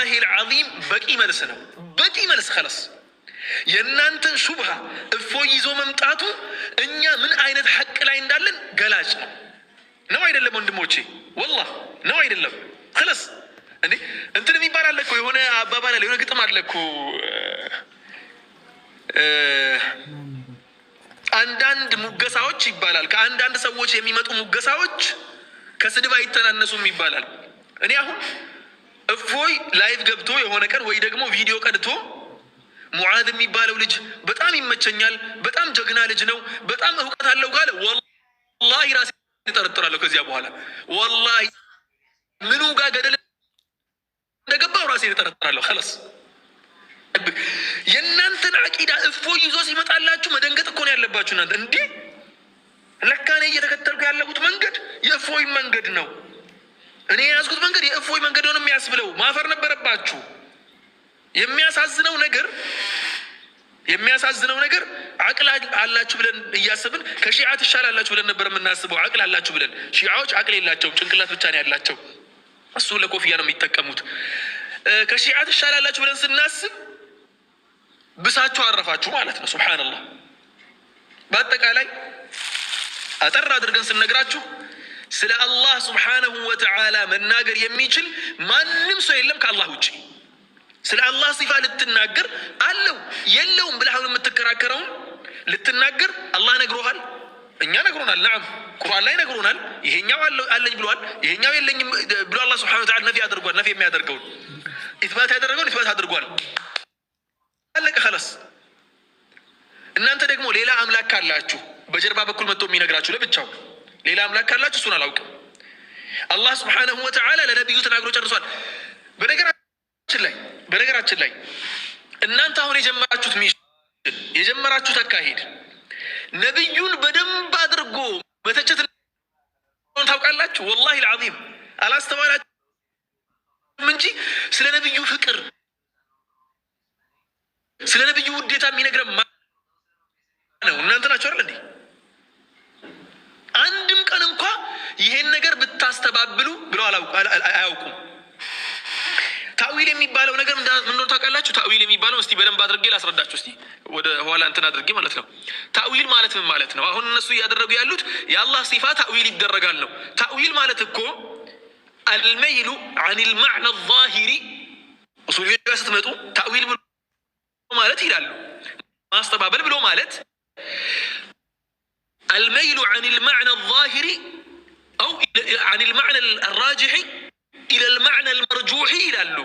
والله العظيم በቂ መልስ ነው። በቂ መልስ خلاص። የእናንተን ሹብሃ እፎይ ይዞ መምጣቱ እኛ ምን አይነት ሐቅ ላይ እንዳለን ገላጭ ነው። ነው አይደለም ወንድሞቼ? والله ነው አይደለም? خلاص እንዴ እንትን የሚባል አለ እኮ፣ የሆነ አባባል አለ፣ የሆነ ግጥም አለ እኮ፣ አንዳንድ ሙገሳዎች ይባላል፣ ከአንዳንድ ሰዎች የሚመጡ ሙገሳዎች ከስድብ አይተናነሱም ይባላል። እኔ አሁን እፎይ live ገብቶ የሆነ ቀን ወይ ደግሞ ቪዲዮ ቀድቶ ሙዓዝ የሚባለው ልጅ በጣም ይመቸኛል፣ በጣም ጀግና ልጅ ነው፣ በጣም እውቀት አለው ካለ والله ራሴ እጠረጥራለሁ። ከዚያ በኋላ والله ምኑ ጋር ገደል እንደገባው ራሴ እጠረጥራለሁ። خلاص የእናንተን አቂዳ እፎይ ይዞ ሲመጣላችሁ መደንገጥ እኮ ነው ያለባችሁ እናንተ። እንዲህ ለካ እኔ እየተከተልኩ ያለሁት መንገድ የእፎይ መንገድ ነው፣ እኔ የያዝኩት መንገድ የእፎይ መንገድ ነው የሚያስብለው ማፈር ነበረባችሁ። የሚያሳዝነው ነገር አቅል አላችሁ ብለን እያሰብን ከሺዓ ትሻላላችሁ ብለን ነበር የምናስበው። አቅል አላችሁ ብለን፣ ሺዓዎች አቅል የላቸውም፣ ጭንቅላት ብቻ ነው ያላቸው። እሱ ለኮፍያ ነው የሚጠቀሙት። ከሺዓ ትሻላላችሁ ብለን ስናስብ ብሳችሁ አረፋችሁ ማለት ነው። سبحان الله። በአጠቃላይ አጠር አድርገን ስነግራችሁ ስለ አላህ سبحانه وتعالى መናገር የሚችል ማንም ሰው የለም ከአላህ ውጭ። ስለ አላህ ሲፋ ልትናገር አለው የለውም ብለህ አሁን የምትከራከረውን ልትናገር አላህ ነግሮሃል፣ እኛ ነግሮናል። نعم ቁርአን ላይ ነግሮናል። ይሄኛው አለኝ ብሏል፣ ይሄኛው የለኝም ብሎ አላህ سبحانه وتعالى نفي አድርጓል። نفي የሚያደርገውን፣ إثبات ያደረገውን إثبات አድርጓል። አለቀ خلاص። እናንተ ደግሞ ሌላ አምላክ ካላችሁ፣ በጀርባ በኩል መጥቶ የሚነግራችሁ ለብቻው ሌላ አምላክ ካላችሁ እሱን አላውቅም። አላህ سبحانه وتعالى ለነቢዩ ተናግሮ ጨርሷል። በነገራችን ላይ እናንተ አሁን የጀመራችሁት mission፣ የጀመራችሁት አካሄድ ነቢዩን በደንብ አድርጎ መተቸት ታውቃላችሁ። والله العظيم አላስተዋላችሁም እንጂ ስለ ነቢዩ ፍቅር፣ ስለ ነቢዩ ውዴታ የሚነግረን ማን ነው? እናንተ ናችሁ አይደል እንዴ? አንድም ቀን እንኳ ይሄን ነገር ብታስተባብሉ ብለው አያውቁም። تأويل የሚባለው ነገር ምን እንደሆነ ታውቃላችሁ? تأويل የሚባለው እስቲ በደንብ አድርጌ ላስረዳችሁ። እስቲ ወደ ኋላ እንትን አድርጌ ማለት ነው። تأويل ማለት ምን ማለት ነው? አሁን እነሱ እያደረጉ ያሉት የአላህ ሲፋ تأويل ይደረጋል ነው። تأويل ማለት እኮ الميل عن المعنى الظاهر፣ ኡሱል ጋር ስትመጡ تأويل ብሎ ማለት ይላሉ። ማስተባበል ብሎ ማለት الميل عن المعنى الظاهر أو عن المعنى الراجح إلى المعنى المرجوح ይላሉ።